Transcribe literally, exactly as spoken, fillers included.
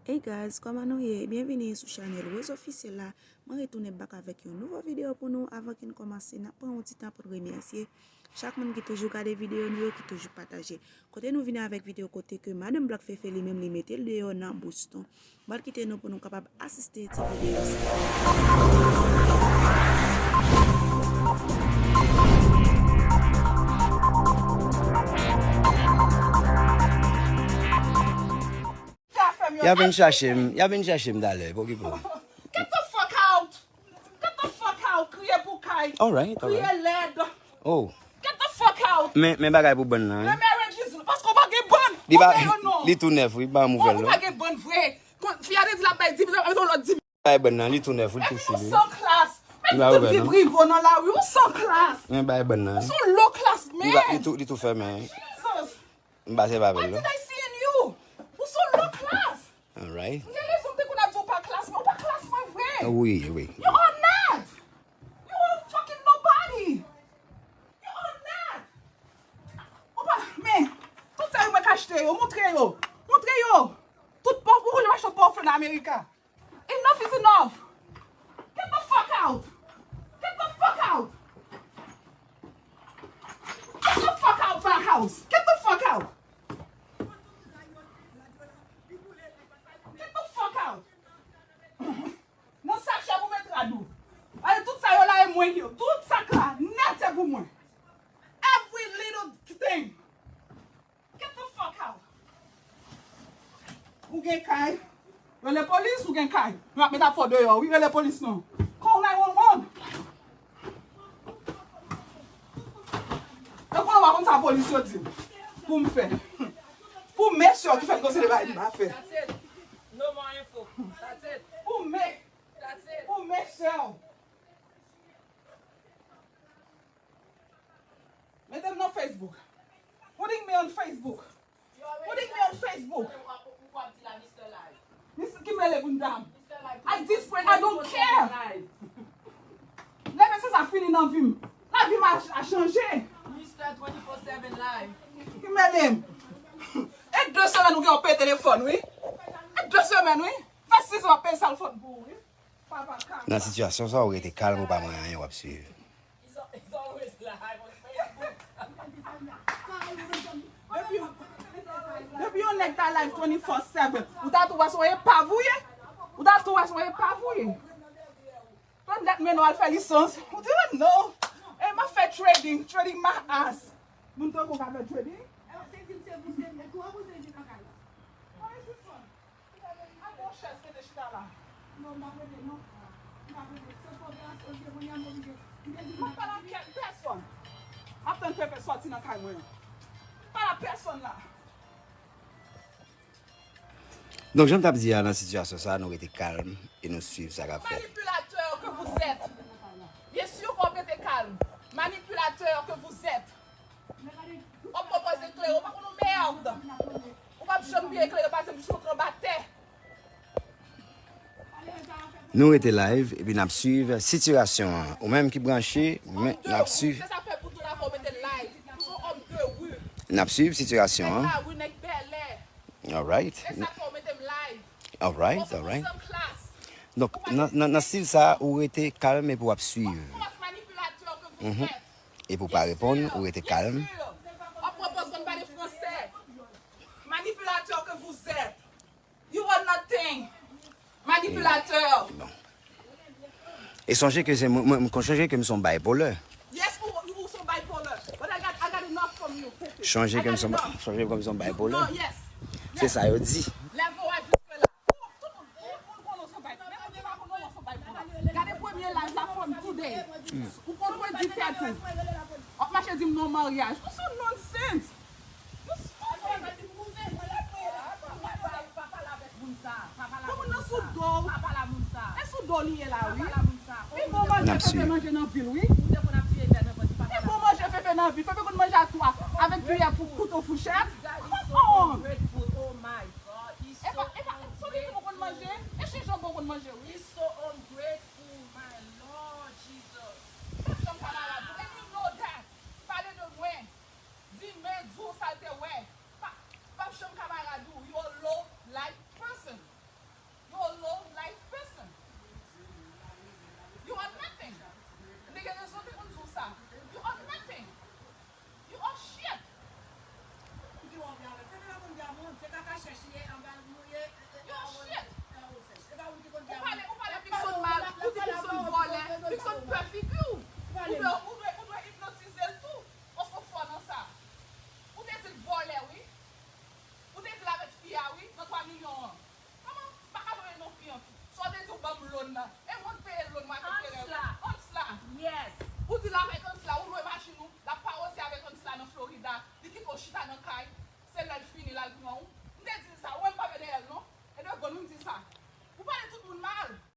Hey guys, kòman nou ye? Byenvini sou chanèl Rose Officiel la. Mwen retounen back avèk yon nouvo videyo pou nou. Avan ke n kòmanse, n ap pran yon ti tan pou n remèsye chak moun ki toujou gade videyo nou yo, ki toujou pataje. Kote nou vini avèk videyo kote ke Madanm Black Fefe li menm li mete l deyò nan Boston. M pral kite nou pou nou kapab asiste ti videyo sa. Y a vin chache m, y a vin chache m talè, pa okipe w. Get the fuck out! Get the fuck out! Kriye pou kay. Alright, alright. Kriye lèd. Oh. Get the fuck out! Men, men bagay pou bann nan, wi. Men marriage is, paske w pa gen bann. Li pa, li tou nèf, wi, pa yon nouvèl, non. Ou pa gen bann vre. Fi a te di l ap bay di mil, l ap bay lòt di mil. Bay bann nan, li tou nèf, wi, li tou sili. Ou san klas. Men li te vin rive nan lari, ou san klas. Men bay bann nan. Ou son low class man. Li tou, li tou fèmen. Jesus. M pase pa avè l, non. What did I see in you? Ou son low class. Alright. M gen rezon m te konn ap di w pa klas, men ou pa klas mwen vre. Wi, wi. You are not. You are fucking nobody. You are not. Ou pa, men, tout sa yo mwen ka achte yo, montre yo. Montre yo. Tout pòv, ou konn yo achte pòv nan Amerika. Enough is enough. Get the fuck out. Get the fuck out. Get the fuck out my house. Get the fuck out. Get the fuck out. Nan sachè pou met rad ou. Ay, tout sa yo la e mwen ki yo. Tout sak la nèt e pou mwen. Every little thing. Get the fuck out. Ou gen kay. Rele polis, ou gen kay. Nou ap met afè w deyò, wi, rele polis non. Call nine one one. E konnen w pa konn sa polis yo di m pou m fè. Pou mesye ki fè m konsidere bagay m pa fè. That's it. No more info. That's it. Pou me, that's it. Pou mesye. Mete m nan Facebook. Putting me on Facebook. Putting me on Facebook. Mister, ki m rele pou n dam? I desperate, I don't care. Lè mesye sa fini nan vi m. Lavi m a, a chanje. Mister twenty-four seven live. Ki m rele m? E de semèn ou gen yon peye telefòn, wi. E de semèn, wi. Fè sis w ap peye cell phone pou ou, wi. Nan sitiyasyon sa, ou rete kalm, ou pa manyen anyen, w ap swiv. Depi, depi yon nèg ta live twenty-four seven, ou ta tou wè se yon epav ou ye? Ou ta tou wè se yon epav ou ye? Twenty-four seven men w al fè lisans. Ou di, "Oh, no. E m ap fè trading, trading my ass." Moun tankou w ka fè trading? Al gon chèz mete chita la. Non, m pa prete non. M pa prete. Se koperasyon ke mwen an m oblije. M te di m pa prete. M ap tann Pepe sòti nan kay mwen an. M pa la pèsonn la. Donk, jan m t ap di a, nan sitiyasyon sa, nou rete kalm e nou swiv sa k ap fèt. Manipulateur que vous êtes. Bien sûr, w ap rete kalm. Manipulateur que vous êtes. W ap pwopoze eklere, ou pa konn yon mèd. Ou p ap janm byen eklere, pase m jis anba tè. Nou rete live epi n ap swiv sitiyasyon an. Ou menm ki branche, men n ap swiv. Se sa fè pou tout afè w mete live. Ou se yon òm de ri. N ap swiv sitiyasyon an. Nèg lari, nèg bèlè. Alright. E sa fè w mete m live. Alright, alright. Donk, nan, nan, nan stil sa, ou rete kalm epi w ap swiv. Mhm. Epi w pa reponn, ou rete kalm. Manipulateur que vous êtes. You are nothing. Manipulateur. Bon. E sonje ke se mwen, mwen, mwen sonje ke m se yon bipolar. Yes, ou, ou se yon bipolar. But I got, I got enough from you, Pepe. Sonje ke m se yon, sonje ke m se yon bipolar. No, yes. Se sa yo di. Lève w a jiske la. Tout, tout moun konnen w se yon bipolar. Menm moun ki pa konnen w se yon bipolar. Gade premye live la from today. Ou konn mwen di tèt ou. W ap mache di m non maryaj. Ou se yon nonsense. Pou moun nan sou do w. E sou do li ye la, wi. Pi bon manje Fefe manje nan vil, wi. Pi bon manje Fefe nan vil. Fefe konn manje a twa, avèk kiyè, pou kouto, fouchèt. Come on. E pa, e pa, se ou ki di m ou konn manje. E se janbon ou konn manje, wi.